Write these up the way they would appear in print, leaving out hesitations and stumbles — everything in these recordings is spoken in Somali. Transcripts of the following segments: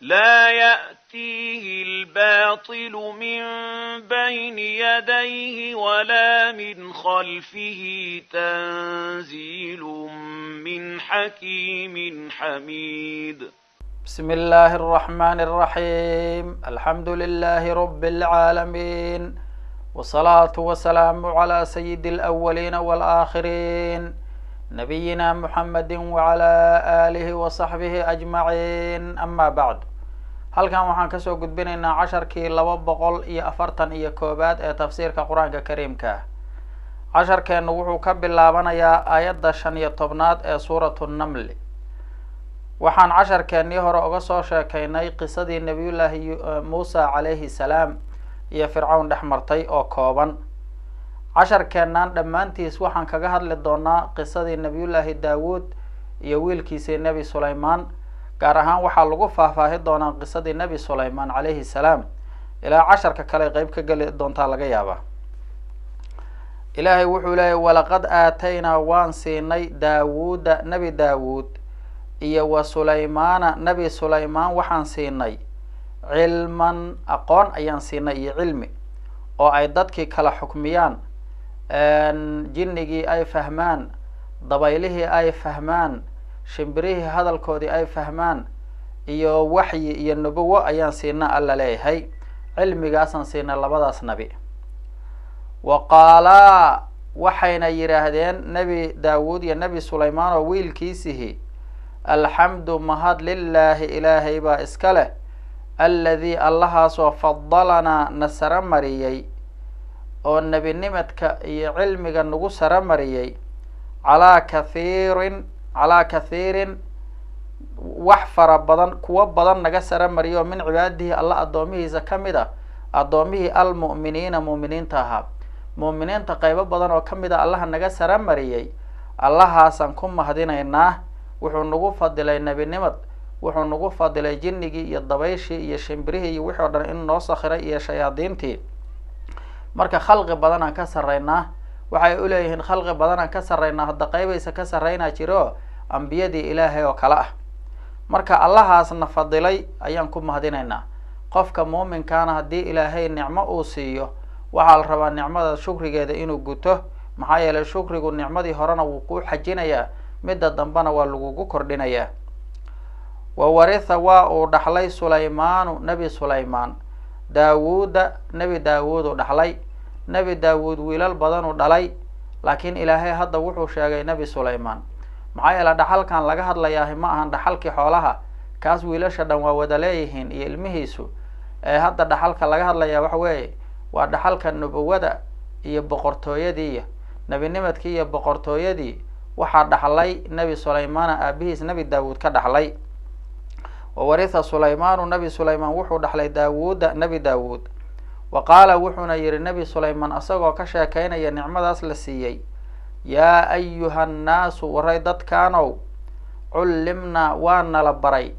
لا يأتيه الباطل من بين يديه ولا من خلفه تنزيل من حكيم حميد. بسم الله الرحمن الرحيم. الحمد لله رب العالمين، والصلاة والسلام على سيد الأولين والآخرين، نبينا محمد وعلى آله وصحبه أجمعين، أما بعد. Halkan waxaan kasoo gudbinaynaa casharkii 241aad ee tafsiirka Qur-aanka Kariimka ah. Casharkeennu wuxuu ka bilaabanayaa aayadda 15aad ee Suuratu Namli. Waxaan casharkeennii hore uga soo sheekaynay qisadii Nabiyullaahi Muusa calayhi salaam iyo Fircawn dhex martay oo kooban. Casharkeennan dhammaantiis waxaan kaga hadli doonaa qisadii Nabiyullaahi Daawuud iyo wiilkiisii Nebi Sulaymaan. Gaar ahaan waxaa lagu faahfaahi doonaa qisadii Nebi Sulaymaan calayhi salaam. Ilaa casharka kale qeyb ka geli doontaa laga yaabaa. Ilaahay wuxuu leeyay: walaqad aataynaa, waan siinay, Daawuuda, Nebi Daawuud, iyo wa Sulaymaana, Nebi Sulaymaan, waxaan siinay cilman, aqoon ayaan siinay iyo cilmi oo ay dadkii kala xukmiyaan, jinnigii ay fahmaan, dabaylihii ay fahmaan, shimbirihii hadalkoodii ay fahmaan, iyo waxyi iyo nubuwo ayaan siina Alla leeyahay. Cilmigaasaan siinay labadaas nabi. Wa qaalaa, waxayna yidhaahdeen Nebi Daawuud iyo Nebi Sulaymaan oo wiilkiisihi: alxamdu, mahad, lilaahi, Ilaahay baa iska leh, alladii, Allahaasoo, fadalanaa, na sara mariyey oo nebinimadka iyo cilmiga nagu sara mariyey, calaa kathiirin, calaa kathiirin, wax fara badan, kuwo badan naga sara mariyo, min cibaadihi, Alla addoomihiisa ka mid a, addoomihii, almu'miniina, mu'miniinta ahaa. Mu'miniinta qaybo badan oo ka mid a Allaha naga sara mariyey, Allahaasaan ku mahadinaynaa. Wuxuu nagu fadilay nebinimad, wuxuu nagu fadilay jinnigii iyo dabayshii iyo shimbirihii iyo wixii o dhan in noo sakhiray iyo shayaadiintii. Marka khalqi badan aan ka sarreynaa, waxay uleeyihiin khalqi badan aan ka sarreynaa. Hadda qaybaysa ka sarreynaa jiro, ambiyadii Ilaahay oo kale ah. Marka Allahaasna fadilay ayaan ku mahadinaynaa. Qofka muuminkaana haddii Ilaahay nicmo uu siiyo, waxaa la rabaa nicmada shukrigeeda inuu guto, maxaa yeelay shukrigu nicmadii horena wuu kuu xajinayaa, midda dambena waa lagugu kordhinayaa. Wa waritha, waa uu dhaxlay, Sulaymaanu, Nebi Sulaymaan, Daawuuda, Nebi Daawuud uu dhaxlay. Nebi Daawuud wiilal badanuu dhalay, laakiin Ilaahay hadda wuxuu sheegay Nebi Sulaymaan, maxaa yeele dhaxalkan laga hadlayaahi ma ahan dhaxalkii xoolaha, kaas wiilasha dhan waa wada leeyihiin iyo ilmihiisu. Ee hadda dhaxalka laga hadlayaa waxa weeye waa dhaxalka nubuwada iyo boqortooyadii, nebinimadkii iyo boqortooyadii. Waxaa dhaxlay Nebi Sulaymaana aabihiis Nebi Daawuud ka dhaxlay. Wawaritha Sulaymaanu, Nebi Sulaymaan wuxuu dhaxlay, Daawuuda, Nebi Daawuud. Wa qaala, wuxuuna yihi Nebi Sulaymaan isagoo ka sheekaynaya nicmadaas la siiyey: yaa ayuha nnaasu, waray dadkaanow, cullimnaa, waa nala baray,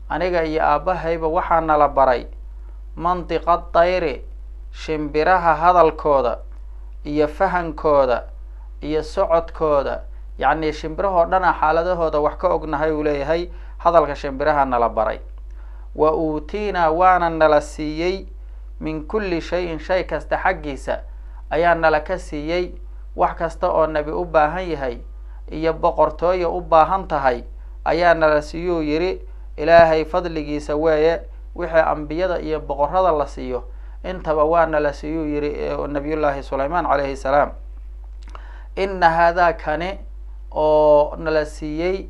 aniga iyo aabbahayba waxaa nala baray, mantiqa dayri, shimbiraha hadalkooda iyo fahankooda iyo socodkooda, yacni shimbirahoo dhana xaaladahooda wax ka ognahay uu leeyahay. Hadalka shimbiraha nala baray. Wa uutiinaa, waana nala siiyey, min kulli shayin, shay kasta xaggiisa ayaa nala ka siiyey. Wax kasta oo nebi u baahan yahay iyo boqortooya u baahan tahay ayaa nala siiyuu yidhi. Ilaahay fadligiisa weeye. Wixii ambiyada iyo boqorada la siiyo intaba waa nala siiyuu yihi Nabiyullaahi Sulaymaan calayhi salaam. Ina haadaa, kani oo nala siiyey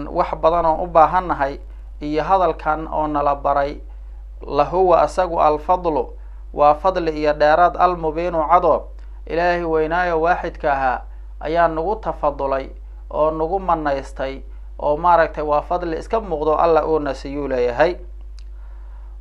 wax badan oon u baahannahay iyo hadalkan oo nala baray, lahuwa, asagu, alfadlu, waa fadli iyo dheeraad, almubiinu, cado. Ilaahay weynaayo waaxidka ahaa ayaa nagu tafadulay oo nagu manaystay oo maaragtay waa fadli iska muuqdo Alla uuna siiyuu leeyahay.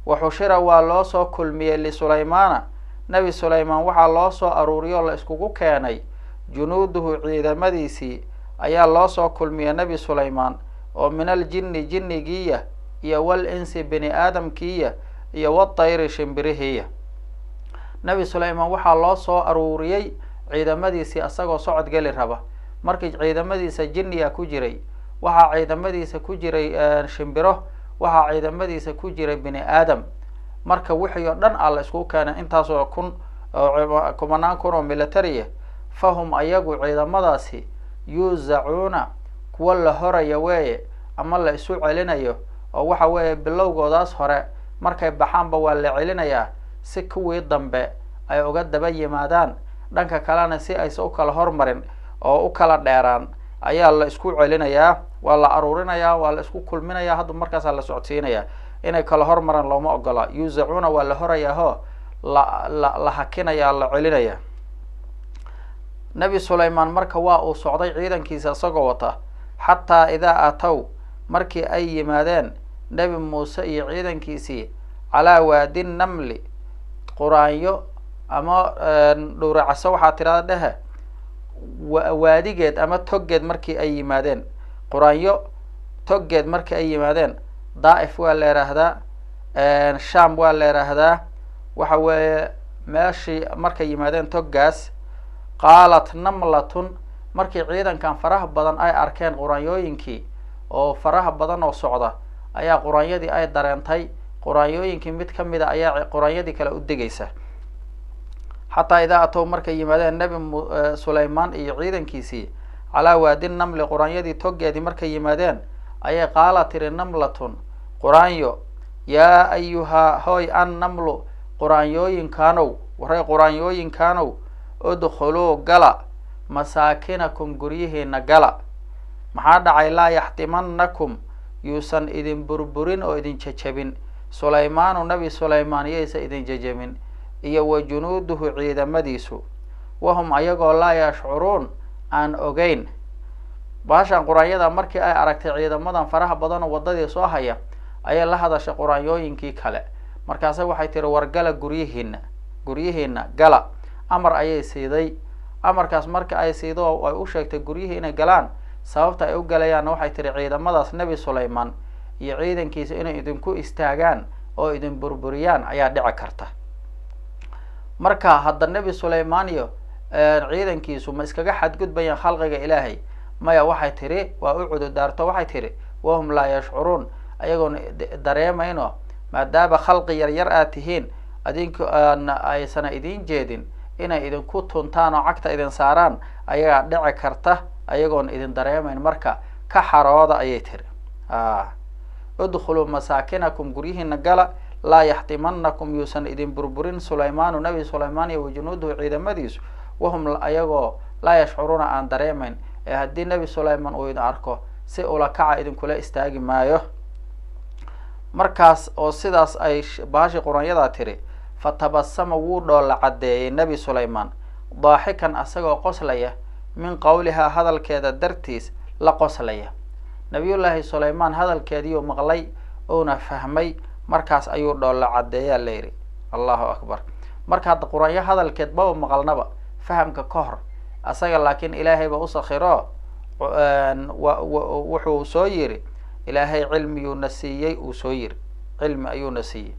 Waxushira, waa loo soo kulmiyey, lisulaymaana, Nebi Sulaymaan waxaa loo soo aruuriyo la iskugu keenay, junuuduhu, ciidamadiisii ayaa loo soo kulmiyey Nebi Sulaymaan, oo min aljinni, jinnigiiya, iyo wal insi, bini aadamkiiya, iyo watayri, shimbirihiiya. Nebi Sulaymaan waxaa loo soo aruuriyey ciidamadiisii isagoo socod geli raba. Markii ciidamadiisa jinniya ku jiray, waxaa ciidamadiisa ku jiray shimbiro, Waxaa ciidamadiisa ku jiray bini aadam. Marka wixii oo dhan a la iskugu keenay intaasoo kun kumanaan kun oo militariya. Fahum ayagu ciidamadaasi yuusacuuna kuwa la horaya weeye ama la isu celinayo, oo waxa weeye bilowgoodaas hore markay baxaanba waa la celinayaa si kuwii dambe ay uga daba yimaadaan. Dhanka kalena si aysan u kala hormarin oo u kala dheeraan ayaa la isku celinayaa, waa la aruurinayaa, waa la isku kulminayaa, hadda markaasaa la socodsiinayaa. Inay kala hormaraan looma ogola. Yuusacuuna waa la horayaa ho la la la hakinayaa, la celinaya. Nebi Sulaymaan marka waa uu socday ciidankiisa isagoo wata, xataa idaa aatow markii ay yimaadeen Nebi Muuse iyo ciidankiisii calaa waadi namli, quraanyo ama dhowracaso waxaa tirada dhehe, waadigeed ama toggeed markii ay yimaadeen, quraanyo toggeed markii ay yimaadeen. Daaif waa la yidhaahdaa, Sham waa la yidhaahdaa. Waxa weeye meeshii markay yimaadeen toggaas, qaalat namlatun, markii ciidankan faraha badan ay arkeen quraanyooyinkii oo faraha badan oo socda, ayaa quraanyadii ay dareentay. Quraanyooyinkii mid kamida ayaa quraanyadii kale u degaysa. Xataa idaa atow markay yimaadeen Nebi Sulaymaan iyo ciidankiisii calaa waadi namli, quraanyadii toggeedii markay yimaadeen, ayay qaala tiri namlatun quraanyo, yaa ayuhaa hoy an namlu, quraanyooyinkaanow, waray quraanyooyinkaanow, udkhuluu gala masaakinakum, guryihiina gala. Maxaa dhacay? Laa yaxtimanakum, yuusan idin burburin oo idin jejebin, Sulaymaanu Nebi Sulaymaan yaysa idin jejebin iyo wa junuuduhu ciidamadiisu, wahum ayagoo laa yashcuruun aan ogeyn. Baashan quraanyada markii ay aragtay ciidamadan faraha badan oo waddadii soo haya, ayay la hadashay quraanyooyinkii kale. Markaase waxay tiri, war gala guryihiina, guryihiina gala. Amar ayay siiday. Amarkaas marka ay siido oo ay u sheegtay guryihii inay galaan, sababta ay u galayaanna waxay tiri, ciidamadaas Nebi Sulaymaan iyo ciidankiisa inay idinku istaagaan oo idin burburiyaan ayaa dhici karta. Marka hadda Nebi Sulaymaan iyo ciidankiisu ma iskaga xadgudbayaan khalqiga Ilaahay? Maya. Waxay tiri, waa u cududaarto, waxay tiri wahum laa yashcuruun, ayagoon dareemayno, maadaama khalqi yar yar aad tihiin, adinku aysana idin jeedin, inay idinku tuntaan oo cagta idin saaraan ayagaa dhici karta ayagoon idin dareemayn, marka ka xarooda ayay tiri. Udkhuluu masaakinakum, guryihiina gala, laa yaxtimanakum, yuusan idin burburin, Sulaymaanu Nebi Sulaymaan iyo wajunuuduhu ciidamadiisu, wahum ayagoo laa yashcuruuna aan dareemayn. Ee haddii Nebi Sulaymaan uu idin arko si ula kaca idinkula istaagi maayo. Markaas oo sidaas ay bahashi quraanyadaa tiri, fatabasama wuu dhoolla caddeeyey Nebi Sulaymaan, daaxikan asagoo qoslaya, min qowlihaa hadalkeeda dartiis la qoslaya. Nabiyullaahi Sulaymaan hadalkeediiyuu maqlay uuna fahmay, markaas ayuu dhoolla caddeeyaa la yidhi. Allahu akbar. Marka hadda quraanyo hadalkeed maba maqalnaba fahamka ka hor asaga, laakiin Ilaahay ba u sakhiro. Wuxuu soo yiri, Ilaahay cilmiyuuna siiyey, uu soo yiri cilmi ayuuna siiyey.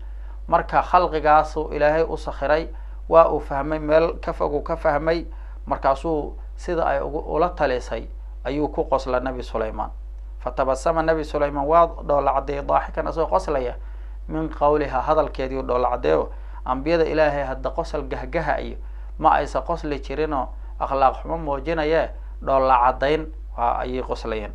Marka khalqigaasuu Ilaahay u sakhiray, waa uu fahmay, meel ka fog uu ka fahmay. Markaasuu sida ay ula talisay ayuu ku qosla Nebi Sulaymaan. Fatabasama Nebi Sulaymaan waa dhoolla caddeeyey, daaxikan asagoo qoslaya, min qawlihaa hadalkeediiu dhoolla caddeeyo. Ambiyada Ilaahay hadda qosol gahgaha iyo ma aysa qosli jirinoo akhlaaq xumo muujinaye, dhoolla caddayn waa ayay qoslayeen.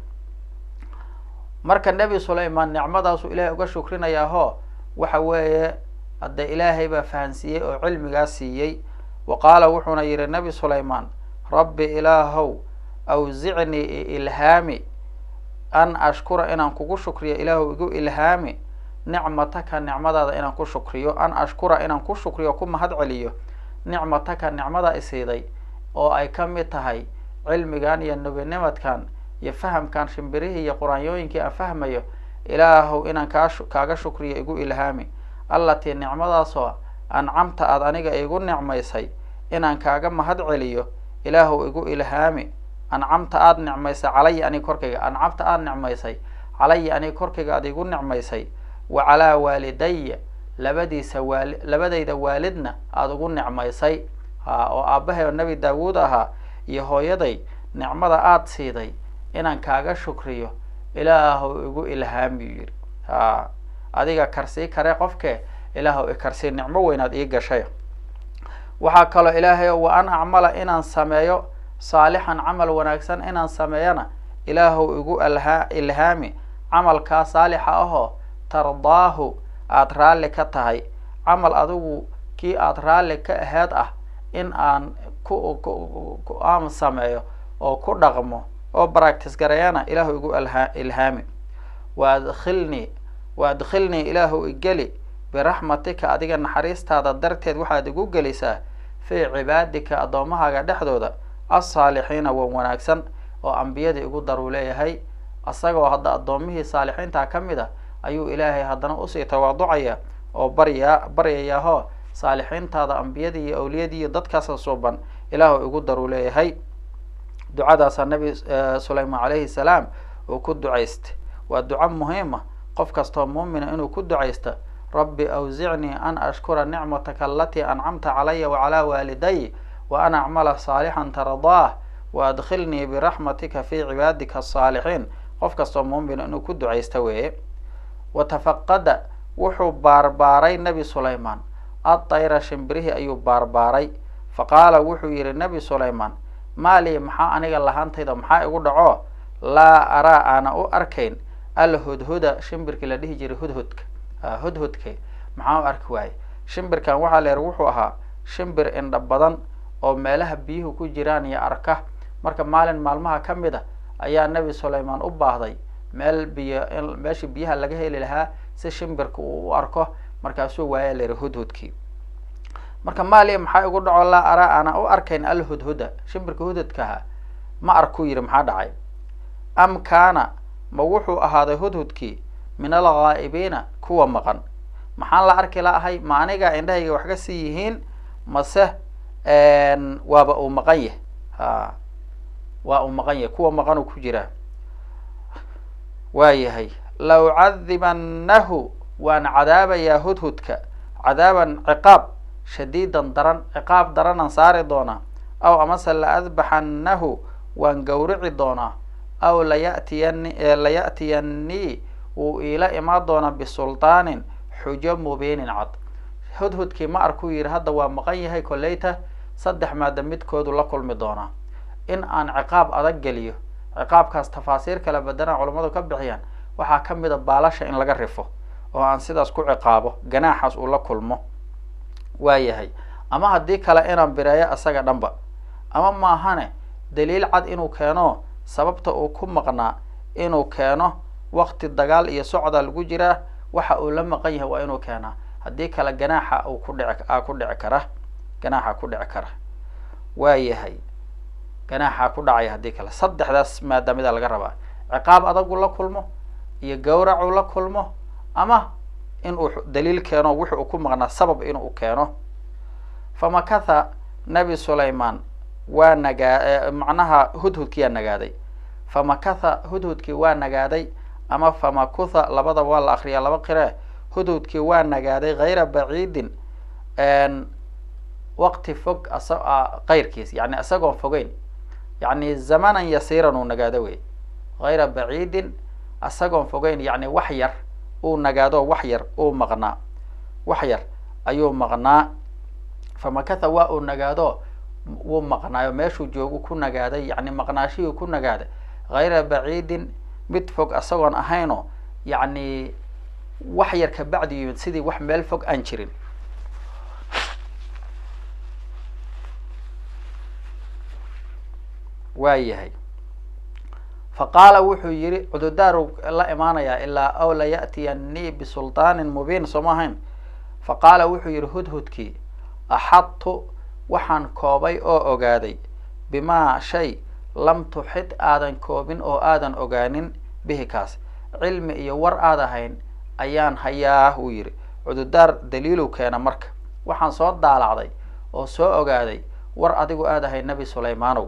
Marka Nebi Sulaymaan nicmadaasuu Ilaahay uga shukrinayaahoo waxa weeye hadde Ilaahay baa fahansiiyey oo cilmigaas siiyey. Wa qaala wuxuuna yihi Nebi Sulaymaan, rabbi ilaahow, awsicnii i ilhaami, an ashkura inaan kugu shukriyo, ilaahow igu ilhaami, nicmataka nicmadaada inaan ku shukriyo, an ashkura inaan ku shukriyo, ku mahad celiyo, nicmataka nicmada isiiday oo ay ka mid tahay cilmigan iyo nebinimadkan iyo fahamkan shimbirihii iyo quraanyooyinkii aan fahmayo. Ilaahow inaan kaa kaaga shukriyo igu ilhaami, allatii nicmadaasoo ancamta aada aniga igu nicmaysay, inaan kaaga mahad celiyo ilaahow igu ilhaami. Ancamta aada nicmaysay calaya aniga korkayga, ancamta aada nicmaysay calaya aniga korkayga aada igu nicmaysay, wa calaa waalidaya labadiisa waali labadayda waalidna aada ugu nicmaysay, oo aabbahay oo Nebi Daawuud ahaa iyo hooyaday nicmada aada siiday inaan kaaga shukriyo ilaahow igu ilhaami, yidhi. Ha Adiga karsii kare qofke, Ilaahow ikarsii, nicmo weynaad ii gashay. Waxaa kaloo, Ilaahay, wa an acmala, inaan sameeyo, saalixan, camal wanaagsan inaan sameeyana Ilaahow igu alhaa ilhaami, camalkaa saalixa ahoo tardaahu, aada raalli ka tahay, camal adigu kii aada raalli ka aheed ah in aan ku aan sameeyo oo ku dhaqmo oo practice gareeyana Ilaahu igu alhaa ilhaami. Waadkhilnii, waadkhilnii, Ilaahu igeli, biraxmatika, adiga naxariistaada darteed waxaad igu gelisaa, fii cibaadika, addoommahaaga dhexdooda, alsaalixiina, wan wanaagsan, oo ambiyadii igu daruu leeyahay. Isagoo hadda addoomihii saalixiinta ka mid a ayuu Ilaahay haddana usii tawaaducaya oo baryaa baryayaahoo saalixiintaada, ambiyadii iyo awliyadii iyo dadkaasa suuban Ilaahu igu daruu leeyahay. Ducadaasaa Nabi Sulayman calayhi salaam uu ku ducaysta. Waa duco muhiima qof kastoo muumina inuu ku ducaysta: rabbi awzicnii an ashkura nicmataka alatii ancamta calaya wacalaa waaliday wa an acmala saalixan tardaah wa adkhilnii biraxmatika fi cibaadika asaalixiin. Qof kastoo muumina inuu ku ducaysta weeye. Watafaqada, wuxuu baarbaaray Nebi Sulaymaan, adayra, shimbirihii ayuu baarbaaray. Faqaala, wuxuu yihi Nebi Sulaymaan: maalii, maxaa aniga lahaantayda, maxaa igu dhaco, laa araa, aana u arkayn, alhudhuda, shimbirkii la dhihi jiray hudhudka, hudhudka maxaa u arki waaye? Shimbirkan waxaa la yihi wuxuu ahaa shimbir indha badan oo meelaha biyuhu ku jiraan iyo arka. Marka maalin maalmaha ka mid a ayaa Nebi Sulaymaan u baahday meel biyo, meeshii biyaha laga heli lahaa si shimbirka uu u arko. Markaasuu waaya la yihi hudhudkii. Marka maali, maxaa igu dhaco, laa araa, aana u arkayn, alhudhuda, shimbirka hudhudkaha ma arkuu yihi, maxaa dhacay? Am kaana, ma wuxuu ahaaday hudhudkii, min alghaa'ibiina, kuwa maqan? Maxaan la arki la'ahay? Ma aniga indhahayga wax ka sii yihiin, mase waaba uu maqan yahay? Ha, waa uu maqan yahay, kuwa maqanuu ku jiraa. Waa yahay. Laucadibannahu, waan cadaabayaa hudhudka, cadaaban, ciqaab, shadiidan, daran, ciqaab daranaan saari doonaa, aw amase laadbaxannahu, waan gawrici doonaa, aw layatiyani laya'tiyannii, wuu iila imaan doonaa, bisultaanin, xujo, mubiinin, cad. Hudhudkii ma arkuu yihi, hadda waa maqan yahay. Koleyta saddex maada midkoodu la kulmi doonaa: in aan ciqaab adag geliyo, ciqaabkaas tafaasiir kala badana culammadu ka bixiyaan, waxaa ka mid a baalasha in laga rifo oo aan sidaas ku ciqaabo, ganaaxaas uu la kulmo, waa yahay, ama haddii kale inaan bireeyo isaga dhanba, ama maahane daliil cad inuu keeno sababta uu ku maqnaa inuu keeno. Wakti dagaal iyo socda lagu jiraa, waxa uu la maqan yahay waa inuu keenaa, haddii kale ganaaxa uu ku dhici a ku dhici kara, ganaaxa ku dhici kara, waa yahay, ganaaxaa ku dhacaya haddii kale. Saddexdaas maadaamida laga rabaa: ciqaab adagu la kulmo iyo gawracuu la kulmo, ama inuu daliil keeno wuxu uu ku maqnaa, sabab inuu keeno. Famakatha, Nabi Sulayman waa nagaa, macnaha hudhudkiyaa nagaaday. Famakatha, hudhudkii waa nagaaday, ama famakutha, labadaba waa la akriyaa, laba qiree. Hudhudkii waa nagaaday hayra baciidin, waqti fog kayrkiis, yani isagoon fogeyn, yani zamanan yasiiran uu nagaado wey. Hayra baciidin, isagoon fogeyn, yani wax yar uu nagaado, wax yar uu maqnaa, wax yar ayuu maqnaa. Famakatha, waa uu nagaado, wuu maqnaayo, meeshuu joogu ku nagaaday, yani maqnaashihii ku nagaaday, hayra baciidin, mid fog isagoon ahayno, yacni wax yar kabacdi yimid, sidii wax meel fog aan jirin. Waa yahay. Fa qaala, wuxuu yihi, cudurdaaru la imaanayaa, ilaa aw laya'tiyanii bisultaanin mubiin, soo ma ahayn? Fa qaala, wuxuu yihi hudhudkii: axadtu, waxaan koobay oo ogaaday, bimaa shay, lam tuxid, aadan koobin oo aadan ogaanin, bihi kaas, cilmi iyo war aad ahayn ayaan hayaa, uu yihi. Cudurdaar daliilu keena. Marka waxaan soo daalacday oo soo ogaaday war adigu aad ahayn, Nebi Sulaymaanow.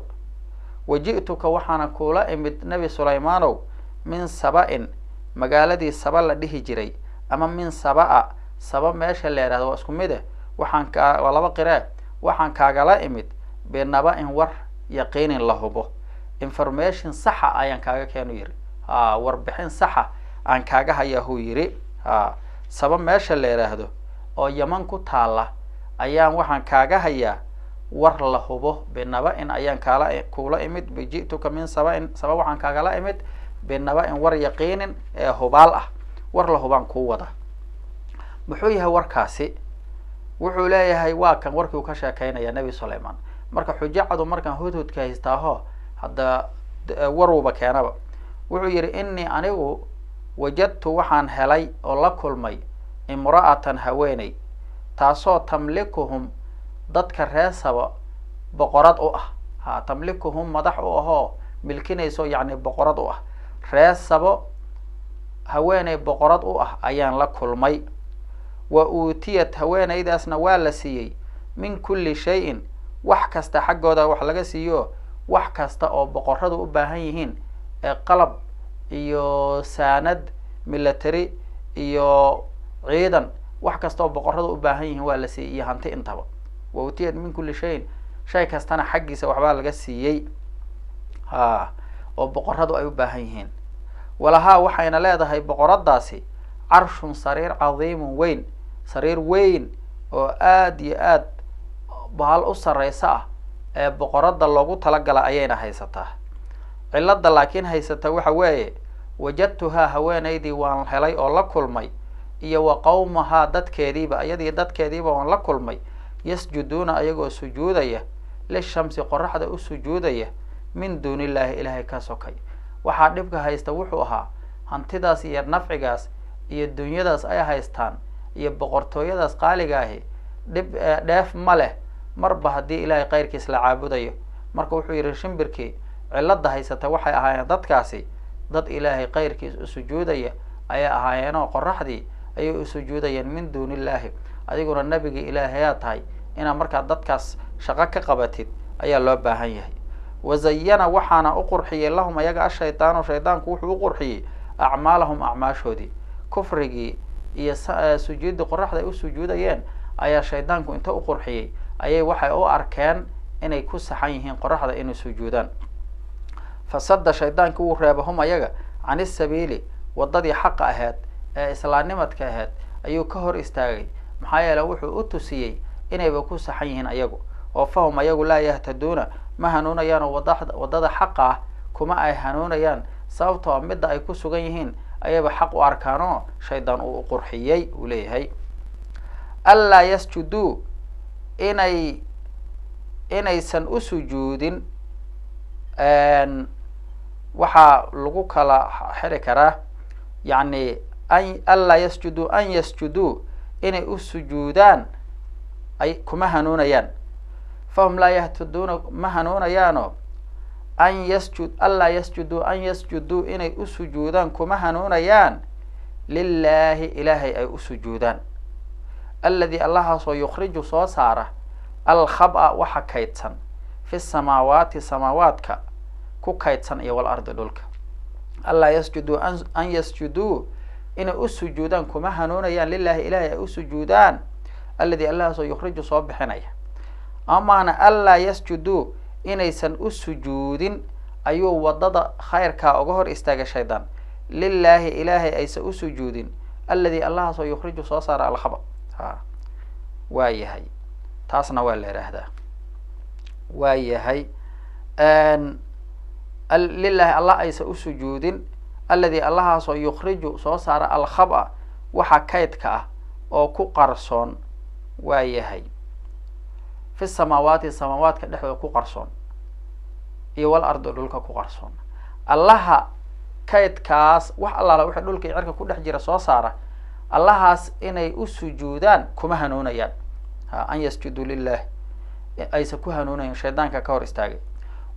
Waji'tuka, waxaana kuula imid, Nebi Sulaymaanow, min saba-in, magaaladii Saba la dhihi jiray, ama min Saba-a, Saba meesha la yidhahdo, waa isku mid eh, waxaan kaa, waa laba qiree, waxaan kaagala imid binaba-in, war, yaqiinin, la hubo, information saxa ayaan kaaga keenu yidhi, ha, warbixin saxa aan kaaga hayaa, huu yidhi. Ha, Saba meesha la yidhaahdo oo Yaman ku taala ayaan waxaan kaaga hayaa war la hubo. Binaba-in ayaan kaala kuula imid, biji'tuka min saba-in, saba waxaan kaagala imid binaba-in war yaqiinin ee hubaal ah, war la hubaan kuu wada. Muxuu yahay warkaasi? Wuxuu leeyahay waa kan warkii uu ka sheekeynaya Nebi Sulayman. Marka xujacadu markaan hudhudka haystaaho hadda warwuba keenaba. Wuxuu yihi inii anigu wajadtu waxaan helay oo la kulmay imra'atan haweeney taasoo tamlikuhum dadka reer Saba boqorad u ah. Ha, tamlikuhum madax u ahoo milkinayso, yacni boqorad u ah reer Sabo, haweeney boqorad u ah ayaan la kulmay. Wa uutiyat haweeneydaasna waa la siiyey min kulli shayin, wax kasta xaggooda wax laga siiyo, wax kasta oo boqoradu u baahan yihiin ee qalab iyo saanad military iyo ciidan, wax kasta oo boqoradu u baahan yihiin waa la siiyey, iyo hanti intaba. Wa uutiyat min kulli shayin, shay kastana xaggiisa waxbaa laga siiyey, ha, oo boqoradu ay u baahan yihiin. Walahaa waxayna leedahay boqoradaasi carshun sariir cadiimun weyn, sariir weyn oo aada iyo aad bahal u sareysa ah ee boqorada loogu talagala ayayna haysataa. Cilada laakiin haysata waxa weeye, wajadtuhaa haweeneydii waan helay oo la kulmay, iyo wa qawmahaa dadkeediiba, iyadii dadkeediiba waan la kulmay, yasjuduuna ayagoo sujuudaya lishamsi qoraxda u sujuudaya, min duuni illaahi ilaahay ka sokay. Waxaa dhibka haysta wuxuu ahaa hantidaas iyo nafcigaas iyo dunyadaas ay haystaan iyo boqortooyadaas qaaligaahi dhib dheef ma leh marba haddii ilaahay keyrkiis la caabudayo. Marka wuxuu yihi shimbirkii cilada haysata waxay ahaayeen dadkaasi dad ilaahay keyrkiis u sujuudaya ayay ahaayeenoo qoraxdii ayay u sujuudayeen min duuni illaahi. Adiguna nebigii ilaahayaa tahay, inaad markaa dadkaas shaqo ka qabatid ayaa loo baahan yahay. Wazayana waxaana u qurxiyey lahum ayaga ashaydaanu, shaydaanku wuxuu u qurxiyey acmaalahum acmaashoodii, kufrigii iyo sujuuddii qoraxda ay u sujuudayeen ayaa shaydaanku inta u qurxiyey ayay waxay u arkeen inay ku saxan yihiin qoraxda inay sujuudaan. Fasada shaydaanki wuu reeba hum ayaga can isabiili, waddadii xaqa aheyd ee islaamnimadka aheyd ayuu ka hor istaagay, maxaa yeele wuxuu u tusiyey inayba ku saxan yihiin ayagu, oo fahum ayagu laa yahtaduuna ma hanuunayaan, oo waddada xaqa ah kuma ay hanuunayaan, sababtoo midda ay ku sugan yihiin ayayba xaq u arkaan oo shaydaan uu uqurxiyey. Uu leeyahay anlaa yasjuduu, inay inaysan u sujuudin. Waxaa lagu kala xiri karaa yacni an anlaa yasjuduu, an yasjuduu inay u sujuudaan ay kuma hanuunayaan, fahum laa yahtaduuna ma hanuunayaano. An yasjud anlaa yasjuduu, an yasjuduu inay u sujuudaan kuma hanuunayaan lilaahi ilaahay ay u sujuudaan, alladii allahaasoo yukhriju soo saara alkhaba waxa kaydsan fi samaawaati samaawaadka ku kaydsan iyo walardi dhulka. Anlaa yasjuduu an yasjuduu inay u sujuudaan kuma hanuunayaan lilaahi ilaahay ay u sujuudaan, alladii allahaasoo yukhriju soo bixinaya. Amaana anlaa yasjuduu inaysan u sujuudin ayuu waddada khayrkaa uga hor istaagay shaydaan, lilaahi ilaahay aysan u sujuudin, alladii allahaasoo yukhriju soo saara alkhaba. Ha, waa yahay, taasna waa la yidhaahdaa. Waa yahay lilaahi allah aysan u sujuudin, alladii allahaasoo yukhriju soo saara alkhaba waxa kaydka ah oo ku qarsoon, waa yahay fi samaawaati samaawaadka dhexdooda ku qarsoon iyo wal ardi dhulka ku qarsoon. Allaha kaydkaas wax allaala wixii dhulka iyo cirka ku dhex jira soo saara, allahaas inay u sujuudaan kuma hanuunayaan. Ha, an yasjuduu lilahi aysan ku hanuunayan, shaydaanka ka hor istaagay.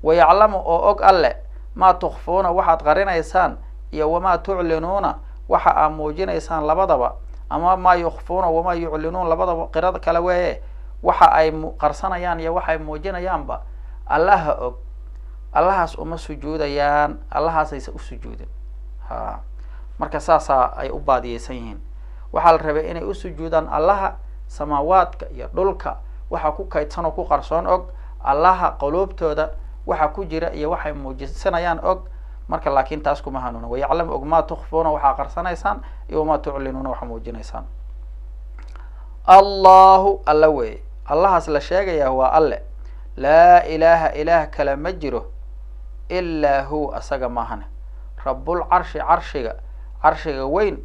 Wayaclamu oo og alle maa tukfuuna waxaad qarinaysaan iyo wamaa tuclinuuna waxa aad muujinaysaan labadaba, ama maa yukfuuna wamaa yuclinuun labadaba qirada kale weeye, waxa ay qarsanayaan iyo waxay muujinayaanba allaha og. Allahaas uma sujuudayaan, allahaasaysa u sujuudin. Ha, marka saasaa ay u baadiyeysan yihiin. Waxaa la rabay inay u sujuudaan allaha samaawaadka iyo dhulka waxa ku kaydsan oo ku qarsoon og, allaha quluubtooda waxa ku jira iyo waxay muujisanayaan og. Marka laakiin taas kuma hanuunin. Wayaclamu og maa tukfuuna, waxaa qarsanaysaan, iyo wamaa tuclinuuna, waxaa muujinaysaan. Allahu alla weeye, allahaas la sheegayaa waa alle. Laa ilaaha, ilaah kale ma jiro, ilaa huwa, asaga maahane. Rabbul carshi, carshiga, carshiga weyn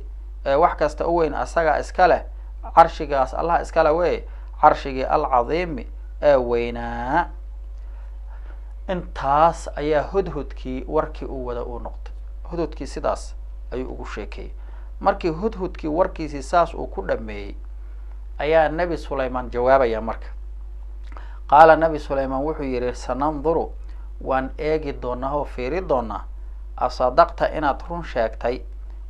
ee wax kasta u weyn asaga iska leh. Carshigaas allaha iskale weye, carshigii alcadiimi ee weynaa. Intaas ayaa hudhudkii warkii uu wada uu noqday. Hudhudkii sidaas ayuu ugu sheekeeyey. Markii hudhudkii warkiisii saas uu ku dhameeyey ayaa Nebi Sulaymaan jawaabaya. Marka qaala Nebi Sulaymaan wuxuu yihi: sananduru, waan eegi doonaa oo fiiri doonaa, asadaqta, inaad run sheegtay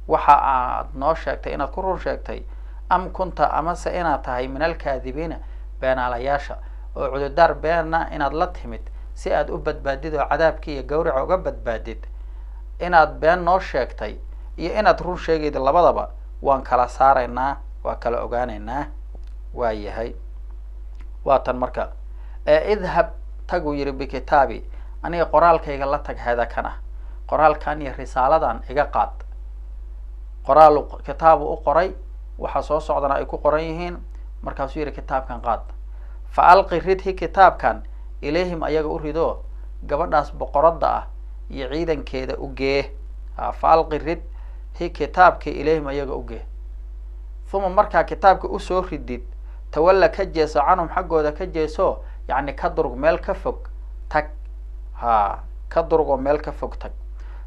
waxa aad noo sheegtay, inaad ku run sheegtay, am kunta, amase inaad tahay, min alkaadibiina, beenaalayaasha, oo cududaar beena inaad la timid si aad u badbaadid oo cadaabkii iyo gawraca uga badbaadid. Inaad been noo sheegtay iyo inaad run sheegayid labadaba waan kala saaraynaa, waa kala ogaanaynaa. Waa yahay, waa tan. Marka idhab, taguu yihi, bikitaabi, aniga qoraalkayga la tag, hada kan ah, qoraalkan iyo risaaladan iga qaad. Qoraal kitaabu u qoray, waxaa soo socdana ay ku qoran yihiin. Markaasuu yihi: kitaabkan qaad. Fa alqi, ridhi, kitaabkan ilayhim, ayaga u rido, gabadhaas boqoradda ah iyo ciidankeeda ugee. Fa alqi, rid, hi, kitaabkii, ilayhim, ayaga ugee. Uma, markaa kitaabka usoo ridid, tawalla, ka jeeso, canhum, xaggooda ka jeeso, yacni ka durug, meel ka fog tag. Ha ka durug oo meel ka fog tag.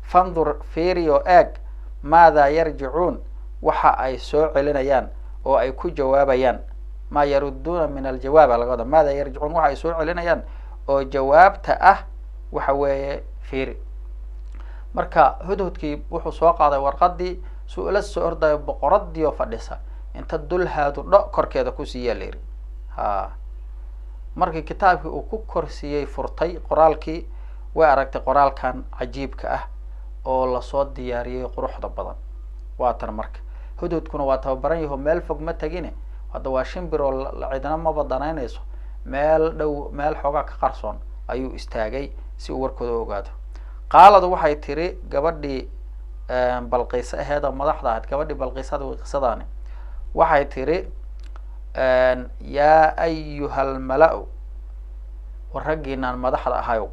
Fandur, fiiriyo, eeg, maadaa yarjicuun, waxa ay soo celinayaan oo ay ku jawaabayaan. Maa yarudduuna min aljawaaba laga wada. Maadaa yarjicuun, waxa ay soo celinayaan oo jawaabta ah waxa weeye, fiiri. Marka hudhudkii wuxuu soo qaaday warqadii, suu ula soo ordayo boqoradii oo fadhisa inta dulhaadu dho korkeeda ku siiyaa la yihi. Ha markii kitaabkii uu ku korsiiyey, furtay qoraalkii, way aragtay qoraalkan cajiibka ah oo lasoo diyaariyey, quruxda badan. Waa tan. Marka hudhudkuna waa tababaran yaho, meel fog ma tegine. Hadda waa shimbir oo cidna maba danaynayso. Meel dhow, meel xoogaa ka qarsoon ayuu istaagay si uu warkooda u ogaado. Qaalad, waxay tiri gabadhii Balqiise aheed oo madaxda ahayd, gabadhii Balqiisada qisadaani, waxay tiri: yaa ayuha almala-u, war raggiinaan madaxda ahayow.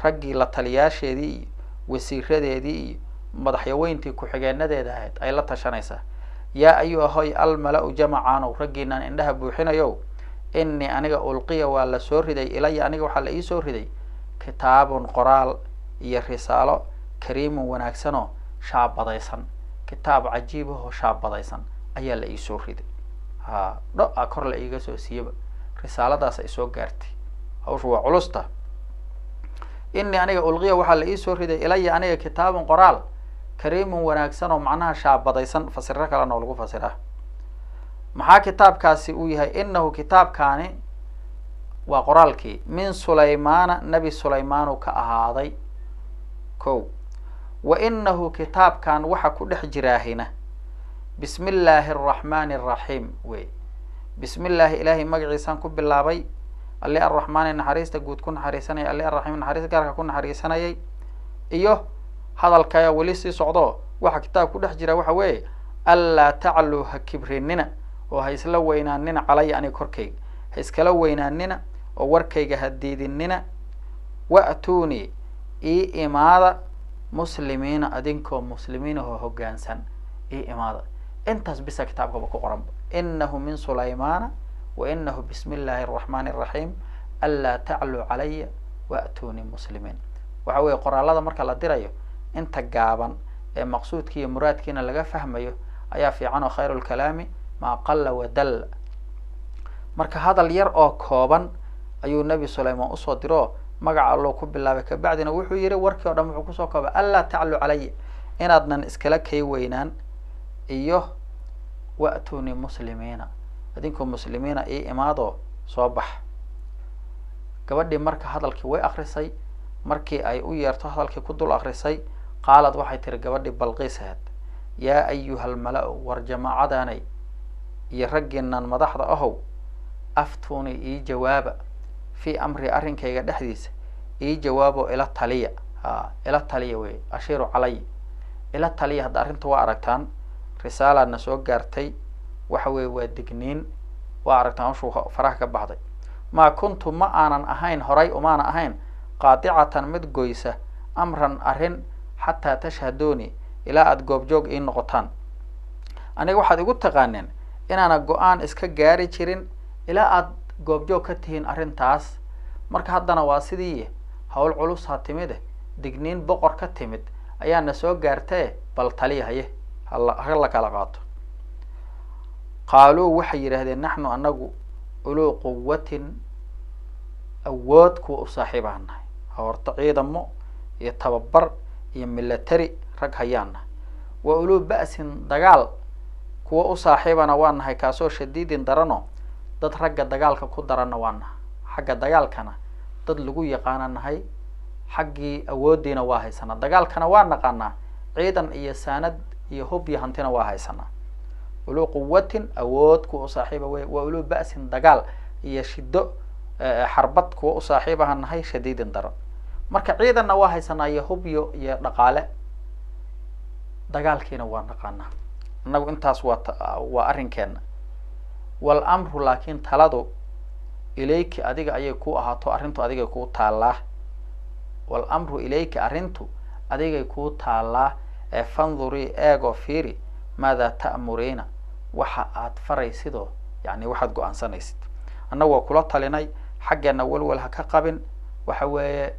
Raggii la taliyaasheedii iyo wasiiradeedii iyo madaxyaweyntii ku-xigeenadeeda ahayd ay la tashanaysaa. Yaa ayuha hoy almala-u jamacaanow, raggiinaan indhaha buuxinayow, inii aniga ulqiya, waa la soo riday, ilaya, aniga waxaa la iisoo riday, kitaabun, qoraal iyo risaalo, kariimun, wanaagsanoo shaabadaysan. Kitaab cajiibahoo shaabadaysan ayaa la iisoo riday. Ha dho a kor la iiga soo siiyaba, risaaladaas ay soo gaartay. Hawshu waa culusta. Inii aniga ulqiya, waxaa la iisoo riday, ilaya, aniga, kitaabun, qoraal, kariimun, wanaagsan oo macnaha shaabadaysan. Fasiro kalena oo lagu fasiraa. Maxaa kitaabkaasi uu yahay? Inahu, kitaabkaani waa qoraalkii, min Sulaymaana, Nebi Sulaymaanu ka ahaaday. Ko wa inahu, kitaabkan waxa ku dhex jiraahina, bismi illaahi araxmaani araxiim wey. Bismi illaahi, ilaahay magaciisaan ku bilaabay, alli arraxmaani, naxariista guud ku naxariisanayay, alli arraxiim, naxariis gaarka ku naxariisanayay. Iyo hadalkaya weli sii socdo. Waxa kitaab ku dhex jira waxa weeye: anlaa tacluu, ha kibrinina oo ha isla weynaanina, calaya, aniga korkayga ha iskala weynaanina oo warkayga ha diidinina, wa'tuunii, ii imaada, muslimiina, adinkoo muslimiinahoo hoggaansan ii imaada. Intaas bisa kitaabkaba ku qoranba: inahu min Sulaymaana wa inahu bismi illaahi araxmaani araxiim, anlaa tacluu calaya wa'tuunii muslimiin. Waxa weeye qoraalada marka la dirayo, inta gaaban ee maqsuudki iyo muraadkiina laga fahmayo ayaa fiican, oo khayru lkalaami maa qala wadalla. Marka hadal yar oo kooban ayuu Nebi Sulaymaan usoo diro, magaca alloo ku bilaabay. Kabacdina wuxuu yihi warkii o dhan wuxuu kusoo koobay anlaa tacluu calaya, inaadnan iskala kay weynaan, iyo wa'tuunii muslimiina, adinkoo muslimiina ii imaadoo soo bax. Gabadhii marka hadalkii way akrisay. Markii ay u yeerto, hadalkii ku dul akrisay, qaalad, waxay tiri gabadhii Balqiis ahayd: yaa ayuha almala-u, war jamaacadaanay iyo raggiinan madaxda ahow, aftuuni, ii jawaaba, fii amri, arrinkayga dhexdiisa ii jawaabo, ila taliya. Ila taliya wey, ashiiru calay, ila taliya. Hadda arrinta waa aragtaan, risaalaadna soo gaartay, waxa weeye waa digniin, waa aragtaan hawshu faraha ka baxday. Maa kuntu, ma aanan ahayn horay umaana ahayn, qaadicatan mid goysa, amran arrin, xataa tashhaduuni, ilaa aada goobjoog ii noqotaan. Aniga waxaad igu taqaaneen inaana go-aan iska gaari jirin ilaa aada goobjoog ka tihiin arrintaas. Marka haddana waa sidii hawl culus ha timide, digniin boqor ka timid ayaana soo gaartae, bal taliya haye, hala hala kala qaato. Qaaluu, waxay yidhaahdeen, naxnu anagu uluu quwatin, awood kuwa u saaxiibaan nahay, horta ciidamo iyo tababar iyo military rag hayaan nahay, wa uluu ba'sin, dagaal kuwa u saaxiibana waa nahay, kaasoo shadiidin darano, dad ragga dagaalka ku daranna waa nahay, xagga dagaalkana dad lagu yaqaana nahay, xaggii awooddiina waa haysanaa, dagaalkana waa naqaanaa, ciidan iyo saanad iyo hub iyo hantina waa haysanaa. Uluu quwatin, awood kuwa u saaxiiba wey, wa uluu ba'sin, dagaal iyo shido xarbad kuwa u saaxiibaha nahay, shadiidin daran. Marka ciidanna waa haysanaa iyo hubyo iyo dhaqaale, dagaalkiina waa naqaanaa innagu. Intaas waa waa arrinkeena. Wal amru, laakiin taladu, ilayki, adiga ayay ku ahaato, arrintu adigay kuu taallaa. Wal amru ilayki, arrintu adigay kuu taallaa, ee fandurii, eegoo fiiri, maadaa ta'muriina, waxa aad faraysidoo, yani waxaad go-aansanaysid. Annagu waa kula talinay, xaggeena walwal ha ka qabin, waxa weeye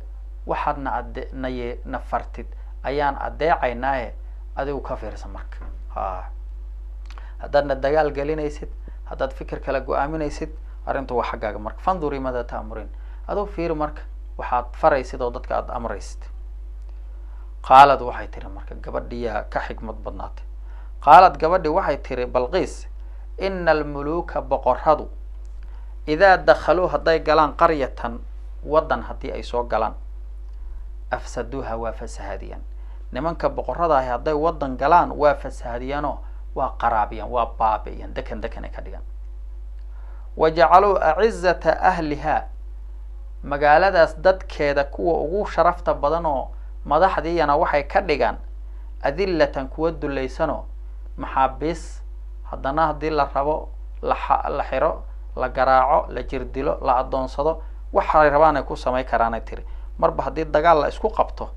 waxaadna ade naye na fartid ayaan adeecaynaaye, adigu ka fiirsan. Marka ha haddaadna dagaal gelinaysid, haddaad fikir kala go-aaminaysid, arrintu waa xaggaaga. Marka fandurii maadaa ta'muriin, adigu fiiri marka waxaad faraysid oo dadka aada amraysid. Qaalad waxay tiri, marka gabadhiyaa ka xikmad badnaatay, qaalad gabadhi waxay tiri Balqiis, ina almuluuka, boqoradu, idaa dakhaluu, hadday galaan, qaryatan, waddan haddii ay soo galaan, afsaduuha, waa fasahadiyaan. Nimanka boqorada ahi hadday waddan galaan waa fasahadiyaanoo waa qaraabiyaan, waa baabi'iyaan, dekan dekan ay ka dhigaan. Wa jacaluu acizata ahlihaa, magaaladaas dadkeeda kuwa ugu sharafta badan oo madaxdiiyana waxay ka dhigaan, adillatan, kuwa dulaysanoo maxaabiis, haddana haddii la rabo la xiro, la garaaco, la jirdilo, la addoonsado, waxay rabaan ay ku samay karaanay tiri. Marba haddii dagaal la isku qabto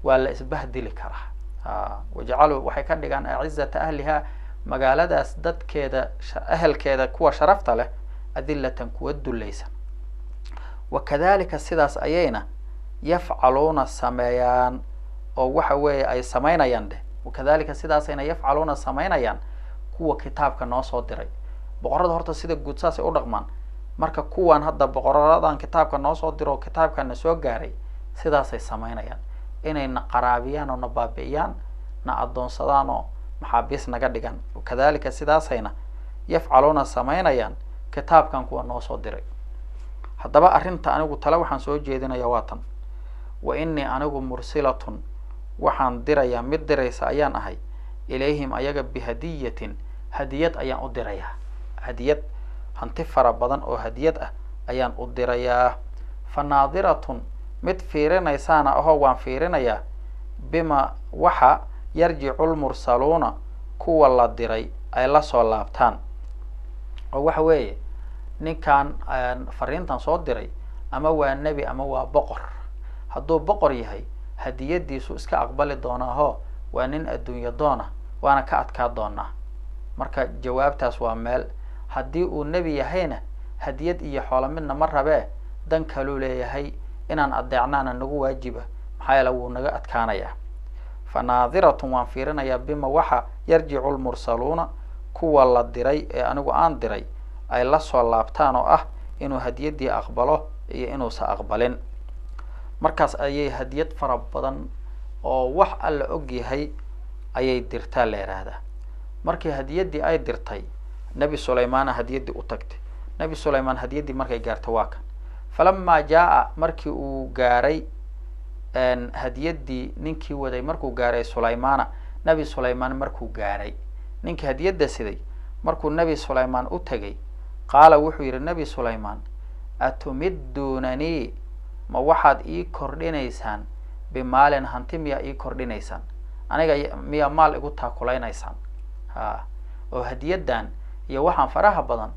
waa la isbahdili karaa. Wajacaluu, waxay ka dhigaan, acizata ahlihaa, magaaladaas dadkeeda ehelkeeda kuwa sharafta leh, adillatan, kuwa dulaysan. Wakadalika, sidaas ayayna, yafcaluuna, sameeyaan, oo waxa weeye ay samaynayaan dheh. Wakadalika, sidaasayna, yafcaluuna, samaynayaan kuwa kitaabka noo soo diray. Boqorada horta sida guud saasay u dhaqmaan. Marka kuwan hadda boqoradan kitaabka noo soo diro oo kitaabkana soo gaaray sidaasay samaynayaan, inay na qaraabiyaan oo na baabi'iyaan, na addoonsadaan oo maxaabiis naga dhigaan. Wakadalika, sidaasayna, yafcaluuna, samaynayaan kitaabkan kuwa noo soo diray. Haddaba arrinta anigu tale waxaan soo jeedinaya waa tan: wa inii, anigu, mursilatun, waxaan dirayaa, mid diraysa ayaan ahay, ilayhim, ayaga, bihadiyatin, hadiyad ayaan u dirayaa, hadiyad, hanti fara badan oo hadiyad ah ayaan u dirayaa. Fa naadiratun, mid fiirinaysaana ahoo waan fiirinayaa, bima waxa, yarjicu lmursaluuna, kuwa la diray ay la soo laabtaan. Oo waxa weeye ninkan fariintan soo diray ama waa nebi ama waa boqor. Hadduu boqor yahay hadiyadiisu iska aqbali doonaaho, waa nin adduunyo doona, waana ka adkaa doonaa. Marka jawaabtaas waa meel. Haddii uu nebi yahayna hadiyad iyo xoolo midna ma rabee, dan kaluu leeyahay, inaan adeecnaana nagu waajiba, maxaa yeele wuu naga adkaanayaa. Fa naadiratun, waan fiirinayaa, bima waxa, yarjicu lmursaluuna, kuwa la diray ee anigu aan diray ay la soo laabtaan, oo ah inuu hadiyaddii aqbalo iyo inuusa aqbalin. Markaas ayay hadiyad fara badan oo wax alla og yahay ayay dirtaa la yidhaahdaa. Markii hadiyaddii ay dirtay, Nebi Sulaymaana hadiyaddii u tagtay. Nebi Sulaymaan hadiyaddii markay gaartay waa kan: falamaa jaa-a, markii uu gaaray hadiyaddii ninkii waday, markuu gaaray Sulaymaana, Nebi Sulaymaan markuu gaaray, ninkii hadiyadda siday markuu Nebi Sulaymaan u tegay, qaala, wuxuu yidhi Nebi Sulaymaan: atumidduunanii, ma waxaad ii kordhinaysaan, Bimaalin hanti miyaa ii kordhinaysaan? Aniga miyaa maal igu taakulaynaysaan? Ha, oo hadiyadan iyo waxaan faraha badan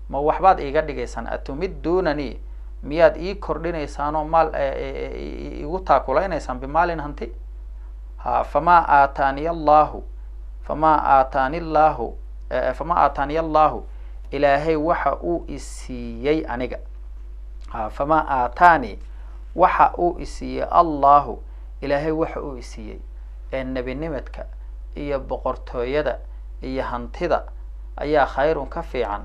ma waxbaad iiga dhigaysaan? Atumidunanii, miyaad ii kordhinaysaan oo maal igu taakulaynaysaan? Bimaalin hanti. Ha, famaa aataaniya allahu, famaa aataani llahu, famaa aataaniya allahu, Ilaahay waxa uu isiiyey aniga. Ha, famaa aataani, waxa uu isiiyey Allahu, Ilaahay waxa uu isiiyey ee nebinimadka iyo boqortooyada iyo hantida ayaa khayrun ka fiican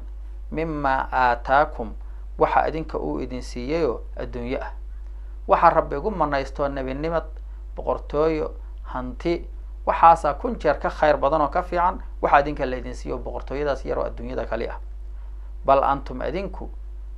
mimaa aataakum, waxa idinka uu idin siiyeyoo adduunyo ah. Waxaa Rabbi igu manaystoo nebinimad, boqortooyo, hanti, waxaasaa 1000 jeer ka khayr badan oo ka fiican waxa idinka la idin siiyo boqortooyadaas yaroo adduunyada kali ah. Bal antum, adinku,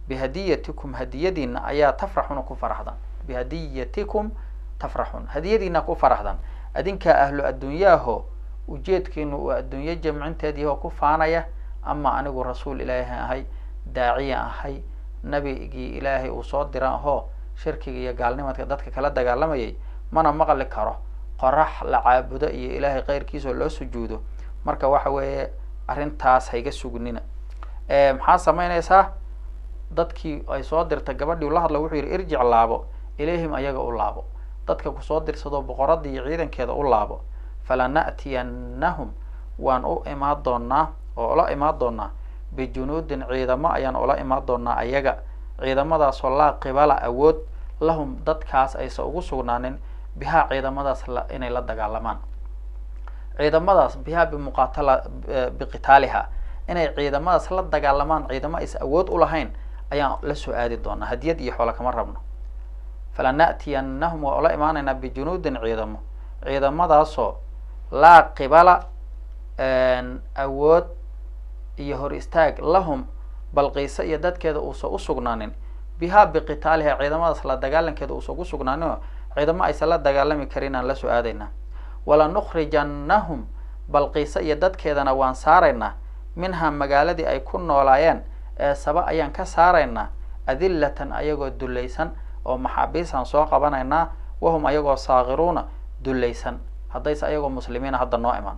bihadiyatikum, hadiyadiina ayaa tafraxuna, ku faraxdan. Bihadiyatikum tafraxun, hadiyadiina ku faraxdan. Adinkaa ahlu adduunyaaho ujeedkiinu uu adduunyo jamcinteed yahoo ku faanaya, ama anigu rasuul Ilaahay ahay, daaciya ahay, nabigii Ilaahay uu soo dira ahoo shirkiga iyo gaalnimadka dadka kala dagaalamayay, mana maqli karo qorax la caabudo iyo Ilaahay keyrkiisoo loo sujuudo. Marka waxa weeye arrintaas hayga sugnina. Maxaa samaynaysaa? Dadkii ay soo dirta gabadhii ula hadla, wuxuu yihi: irjic, laabo, ilayhim, ayaga u laabo, dadka kusoo dirsadoo boqoradii iyo ciidankeeda u laabo. Falana'tiyanahum, waan u imaan doonaa oo ula imaan doonaa, bijunuudin, ciidamo ayaan ula imaan doonaa ayaga, ciidamadaasoo laa qibala, awood, lahum, dadkaas aysan ugu sugnaanin, bihaa, ciidamadaas inay la dagaalamaan, ciidamadaas, bihaa, bimuqaatala, biqitaaliha, inay ciidamadaas la dagaalamaan, ciidamo aysan awood ulahayn ayaan la soo aadi doonaa. Hadiyad iyo xoola kama rabno. Falana'tiyanahum, waa ula imaanaynaa, bijunuudin, ciidamo, ciidamadaasoo laa qibala, awood iyo hor istaag, lahum, Balqiise iyo dadkeeda uusan usugnaanin, bihaa, biqitaaliha, ciidamadaas la dagaalankeeda uusan ugu sugnaaninoo ciidamo aysan la dagaalami karin aan la soo aadaynaa. Walanukhrijannahum, Balqiise iyo dadkeedana waan saaraynaa, minhaa, magaaladii ay ku noolaayeen ee Saba ayaan ka saaraynaa, adillatan, ayagoo dulaysan oo maxaabiisaan soo qabanaynaa, wahum, ayagoo, saakiruuna, dulaysan. Haddayse ayagoo muslimiina hadda noo imaan,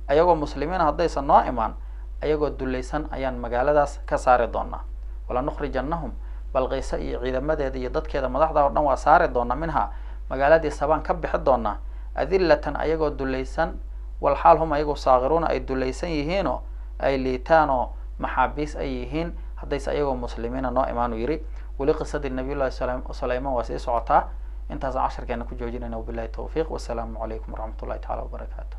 ayagoo muslimiina haddaysan noo imaan, ayagoo dulaysan ayaan magaaladaas ka saari doonaa. Walanukhrijannahum, Balqiise iyo ciidamadeeda iyo dadkeeda madaxda oo dhan waa saari doonaa, minhaa, magaaladii Sabaan ka bixi doonaa, adillatan, ayagoo dulaysan, walxaal hum, ayagoo, saakiruuna, ay dulaysan yihiinoo ay liitaan oo maxaabiis ay yihiin, haddayse ayagoo muslimiina noo imaanu yidhi. Weli qisadii Nabiyullahi Sulayman waa sii socotaa. Intaasaan casharkeena ku joojinayna. Wabillahi tawfiiq, wasalaamu calaykum waraxmat ullahi tacala wabarakaatu.